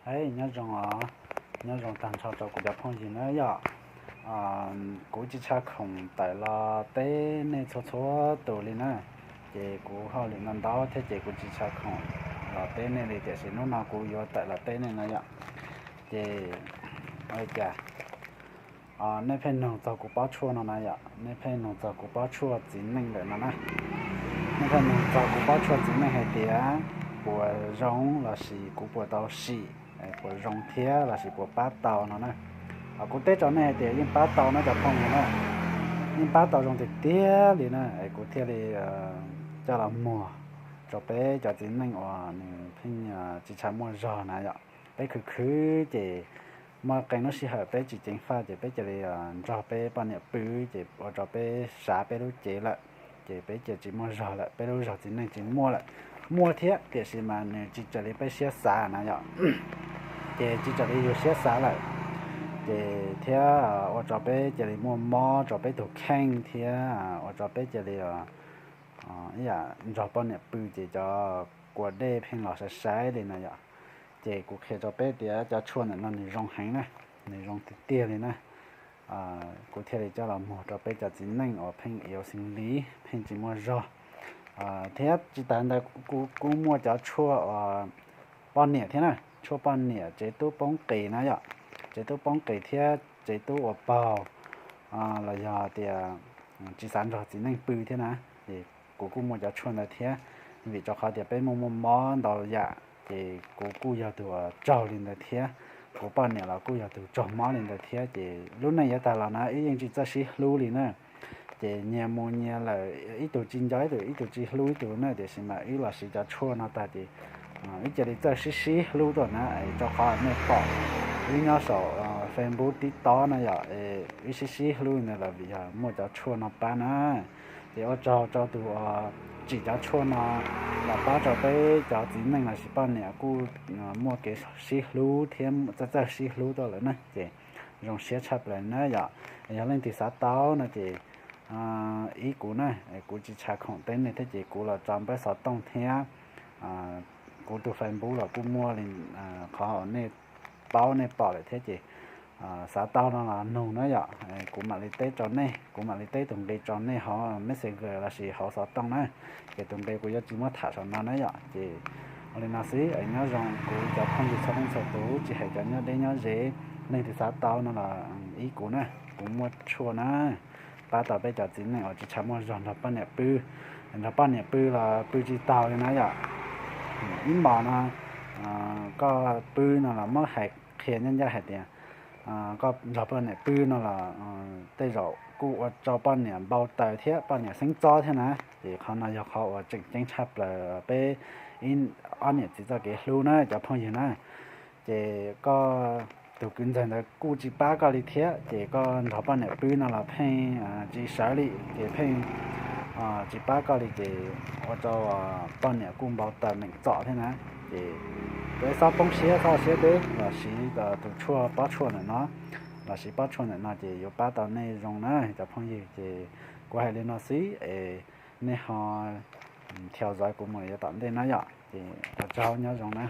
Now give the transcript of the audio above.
Hais nyob zoo os, nyob zoo tag nrho rau kuv cov phooj ywg na yom. Kuv tsis tshaj khoom tawm los teb nej txhua txhua tus li na, ces kuv hauj lwm ntau ntau thiab ces kuv tsis tshaj khoom los teb nej li, tiam sis hnub no kuv yuav tawm los teb nej no yom. Ces ua li cas nej pheej nug txog kuv pob tshuaj no na yom, nej pheej nug txog kuv pob tshuaj txiv neej lawm no na. Nej pheej nug txog kuv pob tshuaj txiv neej hais tias puas zoo lossis kuv puas tau sim, puas zoo thiab lossis puas pab tau no na. Kuv teb rau nej hais tias yeej pab tau na cov phooj ywg na, yeej pab tau zoo tiag tiag li na, es kuv thiaj li coj los muag rau peb cov txiv neej uas nws pheej tsis tshaj muaj zog na yom. Peb khwv khwv ces muaj qee lub sij hawm peb tsis ceev faj ces peb cia li nrog peb poj niam pw, ces ua rau peb sav peb lub cev lawm, ces peb cia tsis muaj zog lawm, peb lub zog txiv neej tsis muaj lawm. Muaj thiab tiam sis mas nws tsis raws li peb siab xav na yom, ces tsis raws li yus siab xav lawm, ces thiab ua rau peb cia li muaj mob rau peb tus kheej thiab ua rau peb cia li ib yam nrog poj niam pw ces cov kua dej pheej los sai sai li na yom. Ces kuv qhia rau peb tias cov tshuaj ntawm no nws zoo heev na, nws zoo tiag tiag li na. Kuv thiaj li coj los muag rau peb cov txiv neej uas pheej yuav xeeb lis pheej tsis muaj zog. Thiab tsis tas ntawd kuv kuj muaj cov tshuaj uas poj niam thiab na, tshuaj poj niam tsev tub poob qis na yom, tsev tub poob qis thiab tsev tub ua paug los yog tias tsis xav nrog txiv neej pw thiab na, ces kuv kuj muaj cov tshuaj ntawd thiab. Vim rau qhov tias peb muaj muaj mob ntau yam ces kuv kuj yog tus uas raug li ntawd thiab, kuv poj niam los kuj yog tus raug mob li ntawd thiab, ces lub neej yav tag los na wb yeej tsis txawj sib hlub li na. Ces nyias mus nyias lawm, ib tug tsis nco ib tug, ib tug tsis hlub ib tug na, tiam sis mas wb los siv cov tshuaj no tag ces wb cia li txawj sib sib hlub tuaj na, rau qhov nej pom wb nyob saum Facebook TikTok na yom, wb sib sib hlub ntawd los vim yog muaj cov tshuaj no pab na. Ces ua tsaug rau tus uas tsim cov tshuaj no los pab rau peb cov txiv neej lossis poj niam kuj muaj kev sib hlub thiab txawj txawj sib hlub tuaj lawm na, ces zoo siab tshaj plaws na yom. Yog leej twg xav tau no ces ib kuv na, kuv tsis tshaj khoom teb nej thiab ces kuv los tso npawb xov tooj thiab kuv tus Facebook los kuj muaj li qhov uas nej paub nej pom lawm thiab ces xav tau no los nug na yom, kuv mam li teb rau nej, kuv mam li teb tus nqi rau nej hauv Messenger lossis hauv xov tooj na, ces tus nqi kuv yuav tsis muab tham saum no na yom. Ces ua li no xwb, nyob zoo kuv cov phooj ywg txhua leej txhua tus, tsis hais cov nyob deb nyob ze, leej twg xav tau no los ib kuv na, kuv muaj tshuaj na, pab tau peb cov txiv neej uas tsis tshaj muaj zog nrog poj niam pw, nrog poj niam pw los pw tsis taus li na yom. Ib hmos no koj pw no los muab hais qhia ncaj ncaj hais tias koj nrog poj niam pw no los tej zaum kuj ua rau poj niam npau taws thiab poj niam xeeb txob thiab na. Ces qhov no yog qhov uas tseem ceeb tshaj plaws peb ib ob niam txiv txoj kev hlub na cov phooj ywg na. Ces koj tus kwv ntxawg ntawd kuj tsis pab koj li thiab, ces koj nrog poj niam pw no los pheej tsis sawv li, ces pheej tsis pab koj li, ces ua rau poj niam kuj npau taws meem txom thiab na. Ces peb txhob poob siab, txhob siab deb, los siv tus tshuaj pob tshuaj ntawm no, los siv pob tshuaj ntawm no ces yuav pab tau nej zoo na cov phooj ywg. Ces kuv hais li no xwb es nej ho theo dõi kuv mus yav tom ntej na yom. Ces ua tsaug, nyob zoo na.